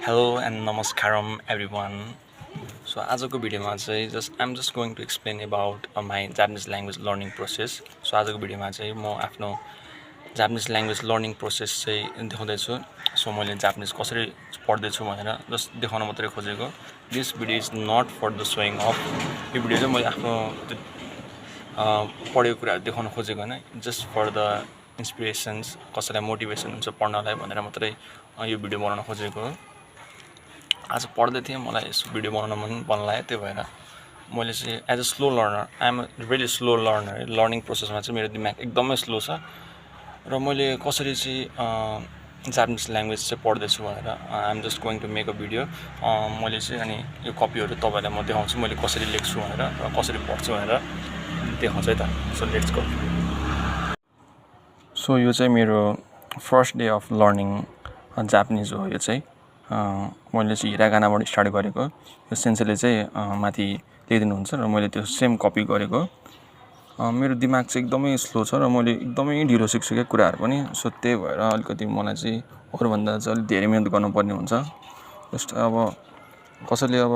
Hello and namaskaram everyone. So आजको भिडियोमा चाहिँ I'm just going to explain about my Japanese language learning process. So आजको भिडियोमा चाहिँ म आफ्नो Japanese language learning process चाहिँ देखाउँदै छु. So मैले जापानिज कसरी पढ्दै छु भनेर जस्ट देखाउन मात्रै खोजेको. This video is not for the showing off. यो भिडियो चाहिँ मैले आफ्नो पढेको कुराहरु देखाउन खोजेको हैन. Just for the inspirations, कसैलाई मोटिभेसन हुन्छ पढ्नलाई भनेर मात्रै यो भिडियो बनाउन खोजेको हो. आज पढ्दै थिएँ मलाई यस भिडियो बनाउन मन लाग्यो त्यही भएर मैले चाहिँ as a slow learner I am really slow learner learning प्रोसेसमा चाहिँ मेरो दिमाग एकदमै स्लो छ र मैले कसरी चाहिँ जापानिज ल्याङ्ग्वेज चाहिँ पढ्दैछु भनेर I am just going to make a video मैले चाहिँ अनि यो कपीहरू तपाईँलाई म देखाउँछु मैले कसरी लेख्छु भनेर र कसरी पढ्छु भनेर देखाउँछु है त. So let's go. सो यो चाहिँ मेरो first day of learning Japanese हो. यो चाहिँ मैले चाहिँ हिरागानाबाट स्टार्ट गरेको. यो सेन्सेले चाहिँ माथि ल्याइदिनुहुन्छ र मैले त्यो सेम कपी गरेको. मेरो दिमाग चाहिँ एकदमै स्लो छ र मैले एकदमै ढिलो सिक्छु क्या कुराहरू पनि. सो त्यही भएर अलिकति मलाई चाहिँ अरूभन्दा चाहिँ अलिक धेरै मिहिनेत गर्नुपर्ने हुन्छ. जस्ट अब कसैले अब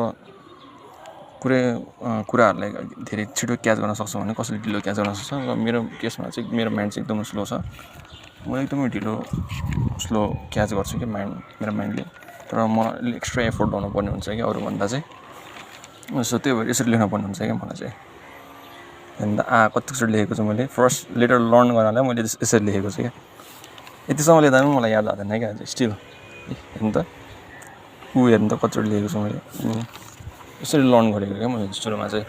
कुराहरूलाई धेरै छिटो क्याच गर्न सक्छ भने कसैले ढिलो क्याच गर्न सक्छ. र मेरो केसमा चाहिँ मेरो माइन्ड चाहिँ एकदमै स्लो छ. म एकदमै ढिलो स्लो क्याच गर्छु कि मेरो माइन्डले. तर मलाई एक्स्ट्रा एफोर्ट गर्नुपर्ने हुन्छ कि अरूभन्दा चाहिँ. सो त्यही भएर यसरी लेख्नुपर्ने हुन्छ क्या मलाई चाहिँ. अन्त कतिचोटि लेखेको छु मैले फर्स्ट लेटर लर्न गर्नलाई मैले यसरी लेखेको छु क्या. यतिसम्म लेख्दा पनि मलाई याद आउँदैन क्या स्टिल. हेर्नु त हेर्नु त कतिचोटि लेखेको छु मैले. यसरी लर्न गरेको क्या मैले सुरुमा चाहिँ.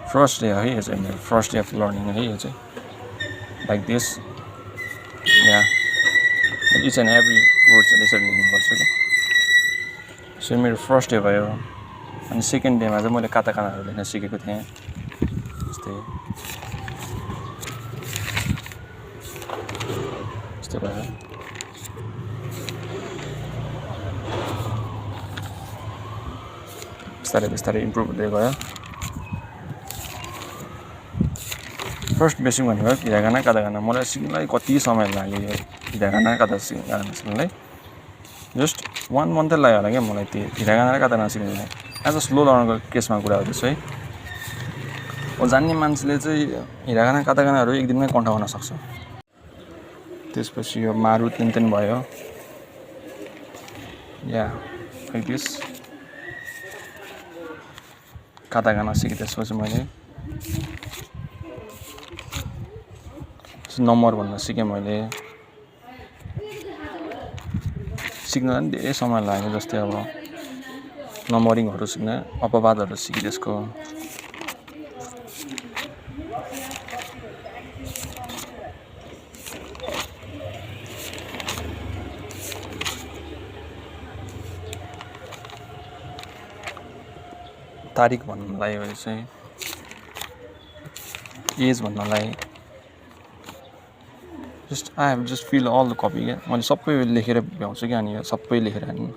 फर्स्ट डे है यो चाहिँ मेरो फर्स्ट डे अफ लर्निङ है यो चाहिँ. Like this yeah each and every word चाहिँ यसरी लेख्ने गर्छु क्या. सो मेरो फर्स्ट डे भयो. अनि सेकेन्ड डेमा चाहिँ मैले काताकानाहरू लेख्न सिकेको थिएँ. यस्तै भयो. बिस्तारै बिस्तारै इम्प्रुभ हुँदै गयो. फर्स्ट बेसिक भनेको हिरागाना काताकाना मलाई सिक्नलाई कति समय लाग्यो यो हिरागाना काताकाना सिक्नलाई. जस्ट 1 मन्थै लाग्यो होला क्या मलाई त्यो हिरागाना र काताकाना सिक्नलाई. एज अ स्लो लर्नरको केसमा कुरा गर्दैछु है. जान्ने मान्छेले चाहिँ हिरागाना काताकानाहरू एक दिनमै कन्ठ गर्न सक्छ. त्यसपछि यो मारु तेन भयो. या लाइक दिस काताकाना सिकेँ. त्यसपछि मैले नम्बर भन्न सिकेँ. मैले सिक्न पनि धेरै समय लाग्यो. जस्तै अब नम्बरिङहरू सिक्न अपवादहरू सिकेँ त्यसको. तारिक भन्नलाई हो चाहिँ एज भन्नलाई just I have just fill all the copy क्या. मैले सबै लेखेर भ्याउँछु क्या. अनि सबै लेखेर हाल्नु.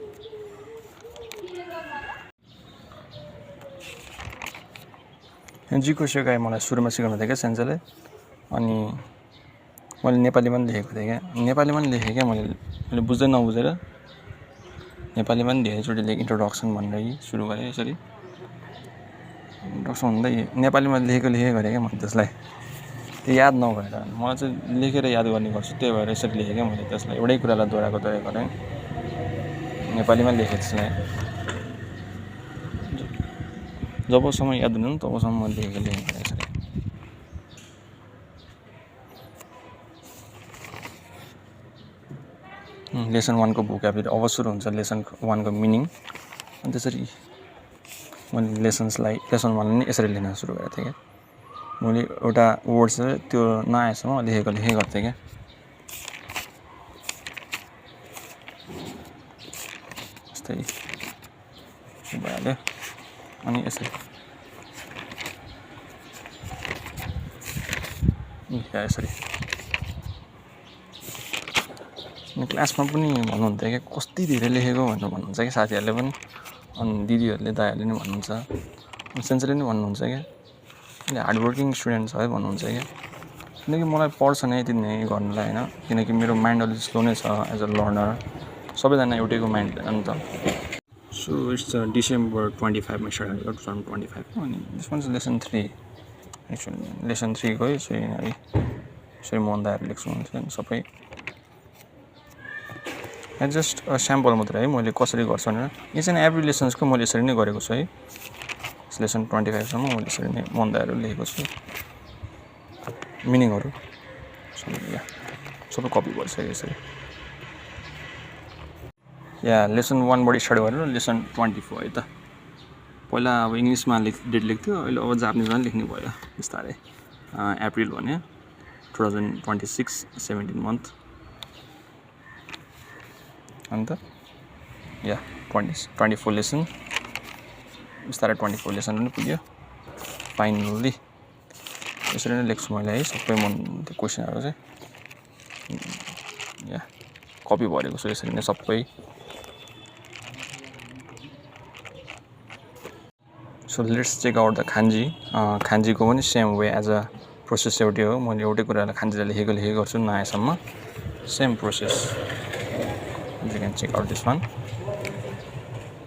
जीको सेकाइ मलाई सुरुमा सिकाउनु थियो क्या सेन्सेले. अनि मैले नेपालीमा पनि लेखेको थिएँ क्या. नेपालीमा पनि लेखेँ क्या मैले बुझ्दै नबुझेर नेपालीमा पनि धेरैचोटि लेखेँ. इन्ट्रोडक्सन भनेर सुरु गरेँ यसरी. इन्ट्रोडक्सन हुँदै नेपालीमा लेखेको गरेँ क्या मैले त्यसलाई. त्यो याद नभएर मलाई चाहिँ लेखेर याद गर्ने गर्छु. त्यही भएर यसरी लेखेँ क्या मैले त्यसलाई. एउटै कुरालाई दोहोऱ्याएको गरेँ. नेपालीमा लेखेँ त्यसलाई. जबसम्म याद हुँदैन तबसम्म म लेखेँ यसरी. लेसन 1 को भोकाबुलरी अब सुरु हुन्छ लेसन 1 को मिनिङ. अनि त्यसरी मैले लेसन 1 नै यसरी लेख्न सुरु गरेको थिएँ क्या. मैले एउटा वर्ड चाहिँ त्यो नआएसम्म लेखेको गर्थेँ क्या. यस्तै भइहाल्यो. अनि यसरी यसरी क्लासमा पनि भन्नुहुन्थ्यो क्या कति धेरै लेखेको भनेर भन्नुहुन्छ क्या साथीहरूले पनि. अनि दिदीहरूले दाइहरूले पनि भन्नुहुन्छ. सेन्सरले पनि भन्नुहुन्छ क्या अहिले हार्डवर्किङ स्टुडेन्ट छ है भन्नुहुन्छ क्या. किनकि मलाई पर्छ नै यति नै गर्नुलाई होइन. किनकि मेरो माइन्ड अलिक स्लो नै छ एज अ लर्नर. सबैजना एउटैको माइन्ड अन्त सो इट्स December 25 मा स्टार्ट गरेको 2025 अनि this one lesson 3 actually lesson 3 गयो सो है यसरी मन दाएर लेख्छु भने सबै जस्ट स्याम्पल मात्रै है मैले कसरी गर्छु भनेर इच एन्ड एभ्री लेसन्सको मैले यसरी नै गरेको छु है लेसन 25 सम्म मैले यसरी नै मन दाएर लेखेको छु मिनिङहरू सबै कपी गरिसकेँ यसरी या लेसन 1 बाट स्टार्ट गरेर लेसन 24 है त पहिला अब इङ्ग्लिसमा डेट लेख्थ्यो अहिले अब जापानिजमा लेख्ने भयो बिस्तारै अप्रिल भने 2026 17 मन्थ अन्त या 24 लेसन बिस्तारै 24 लेसन पनि पुग्यो फाइनल्ली यसरी नै लेख्छु मैले है सबै मन त्यो क्वेसनहरू चाहिँ या कपी भरेको छु यसरी नै सबै so let's check out the kanji खान्जीको पनि same way as a process एउटै हो मैले एउटै कुरालाई खान्जीलाई लेखेको गर्छु नयाँसम्म same process you can check out this one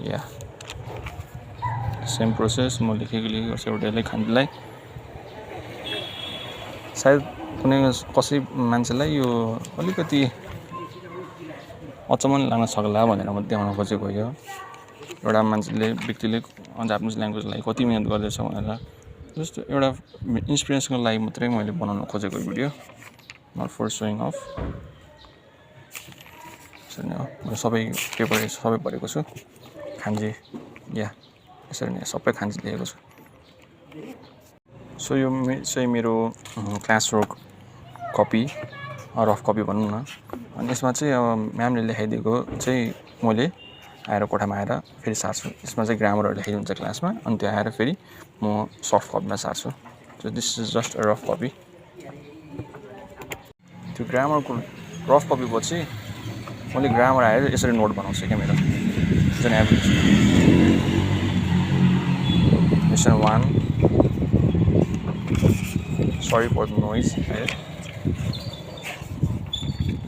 yeah same process म लेखेको गर्छु एउटैलाई खान्जीलाई सायद कुनै कसै मान्छेलाई यो अलिकति अचम्म लाग्न सक्ला भनेर म देखाउन खोजेको हो एउटा मान्छेले व्यक्तिले जापानिज ल्याङ्ग्वेजलाई कति मिहिनेत गर्दैछ भनेर जस्तो एउटा इन्सपिरेसनको लागि मात्रै मैले बनाउन खोजेको video not for showing off मैले सबै पेपर सबै भरेको छु खान्जी या यसरी नै सबै खान्जी लेखेको छु सो यो चाहिँ मेरो class work copy rough copy भनौँ न अनि यसमा चाहिँ अब म्यामले लेखाइदिएको चाहिँ मैले आएर कोठामा आएर फेरि सार्छु यसमा चाहिँ ग्रामरहरू लेखाइदिन्छ क्लासमा अनि त्यो आएर फेरि म सफ्ट कपीमा सार्छु so this is just a rough copy त्यो ग्रामरको रफ कपी पछि मैले ग्रामर आएर यसरी नोट बनाउँछु क्या मेरो जुन average lesson 1 sorry for the noise है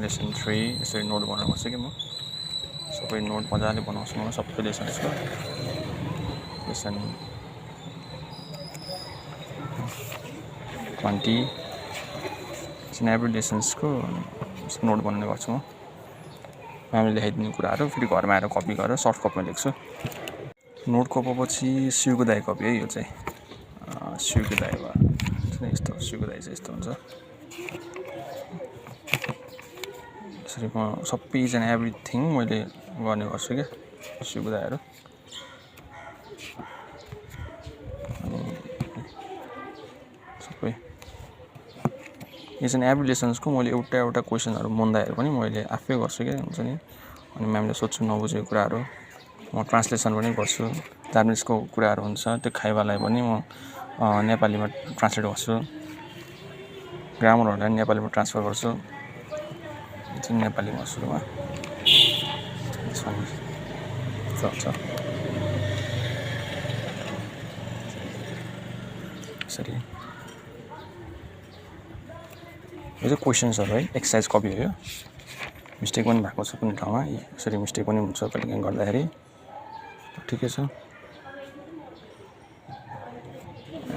लेसन 3 यसरी नोट बनाउनुपर्छ कि म सबै नोट मजाले बनाउँछु म सबै लेसन्सको लेसन 20 जुन एभरेज लेसन्सको नोट बनाउने गर्छु म म्यामले लेखाइदिने कुराहरू फेरि घरमा आएर कपी गरेर सफ्ट कपीमा लेख्छु नोट कपीपछि सिउको दाई कपी है यो चाहिँ सिउको दाई भयो यस्तो सिउको दाई चाहिँ यस्तो हुन्छ यसरी म सबै इच एन्ड एभ्रिथिङ मैले गर्ने गर्छु क्या सिउको दाईहरू सबै इच एन्ड एभ्री लेसन्सको मैले एउटा क्वेसनहरू मन्दाहरू पनि मैले आफै गर्छु क्या हुन्छ नि अनि म्यामले सोध्छु नबुझेको कुराहरू म ट्रान्सलेसन पनि गर्छु जापानिजको कुराहरू हुन्छ त्यो खाइवालाई पनि म नेपालीमा ट्रान्सलेट गर्छु ग्रामरहरूलाई नेपालीमा ट्रान्सफर गर्छु चाहिँ नेपालीमा सुरुमा हुन्छ यसरी यो चाहिँ क्वेसन्सहरू है एक्सर्साइज कपी हो यो मिस्टेक पनि भएको छ कुनै ठाउँमा यसरी मिस्टेक पनि हुन्छ कहिले गर्दाखेरि ठिकै छ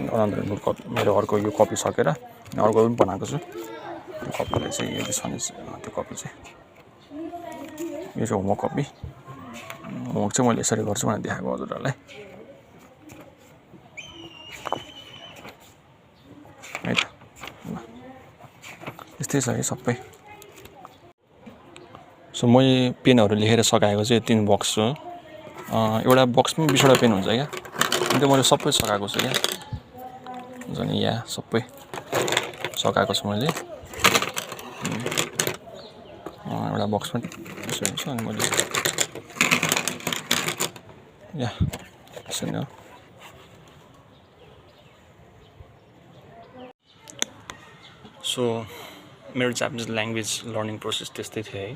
अनन्तरको कपी मेरो अर्को यो कपी सकेर अर्को पनि बनाएको छु त्यो कपीलाई चाहिँ यो चाहिँ त्यो कपी चाहिँ यो चाहिँ होमवर्क कपी होमवर्क चाहिँ मैले यसरी गर्छु भनेर देखाएको हजुरहरूलाई है त यस्तै छ है सबै सो मैले पेनहरू लेखेर सकाएको चाहिँ 3 बक्स हो एउटा बक्समा 20वटा पेन हुन्छ क्या अन्त मैले सबै सकाएको छु क्या हुन्छ नि या सबै सकाएको छु मैले एउटा बक्समा यसो हुन्छ अनि मैले या यसो नि हो सो मेरो जापानिज ल्याङ्ग्वेज लर्निङ प्रोसेस त्यस्तै थियो है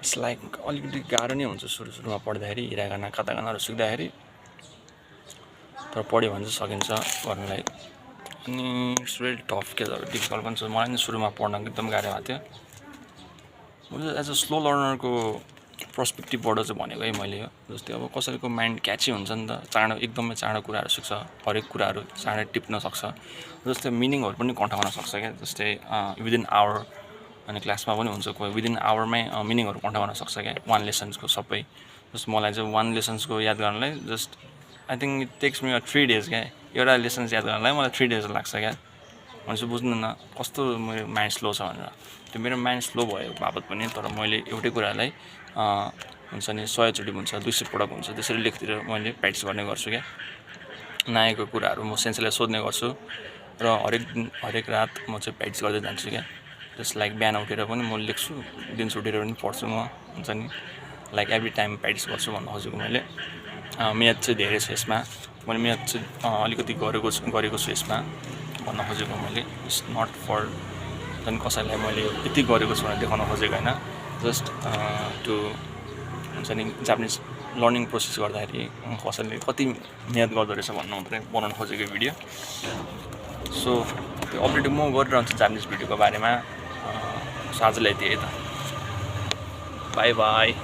इट्स लाइक अलिकति गाह्रो नै हुन्छ सुरुमा पढ्दाखेरि हिरागाना कातागानाहरू सिक्दाखेरि तर पढ्यो भने चाहिँ सकिन्छ गर्नलाई अनि इट्स भेरी टफ के डिफिकल्ट पनि छ मलाई नि सुरुमा पढ्न एकदम गाह्रो भएको थियो एज अ स्लो लर्नरको पर्सपेक्टिभबाट चाहिँ भनेको है मैले यो जस्तै अब कसैको माइन्ड क्याची हुन्छ नि त चाँडो एकदमै चाँडो कुराहरू सिक्छ हरेक कुराहरू चाँडै टिप्न सक्छ जस्तै मिनिङहरू पनि कन्ठाउन सक्छ क्या जस्तै विदिन आवर अनि क्लासमा पनि हुन्छ कोही विदिन आवरमै मिनिङहरू कन्ठाउन सक्छ क्या वान लेसन्सको सबै जस्तो मलाई चाहिँ वान लेसन्सको याद गर्नलाई just I think it takes me 3 days क्या एउटा लेसन्स याद गर्नलाई मलाई 3 days लाग्छ क्या भनेपछि बुझ्नु न कस्तो मेरो माइन्ड स्लो छ भनेर त्यो मेरो माइन्ड स्लो भएको बापत पनि तर मैले एउटै कुरालाई हुन्छ नि 100 चोटि हुन्छ 200 पटक हुन्छ त्यसरी लेखतिर मैले प्र्याक्टिस गर्ने गर्छु क्या नआएको कुराहरू म सेन्सलाई सोध्ने गर्छु र हरेक रात म चाहिँ प्र्याक्टिस गर्दै जान्छु क्या जस्ट लाइक बिहान उठेर पनि म लेख्छु दिउँसो उठेर पनि पढ्छु म हुन्छ नि लाइक एभ्री टाइम प्र्याक्टिस गर्छु भन्न खोजेको मैले म्याथ चाहिँ धेरै छ यसमा मैले म्याथ चाहिँ अलिकति गरेको छु यसमा भन्न खोजेको मैले इट्स नट फर झन् कसैलाई मैले यति गरेको छु भनेर देखाउन खोजेको होइन जस्ट टु हुन्छ नि जापानिज लर्निङ प्रोसेस गर्दाखेरि कसैले कति म्याथ गर्दो रहेछ भन्नु मात्रै बनाउन खोजेको भिडियो सो त्यो अपडेट म गरिरहन्छु जापानिज भिडियोको बारेमा सो आजलाई यति है त बाई बाई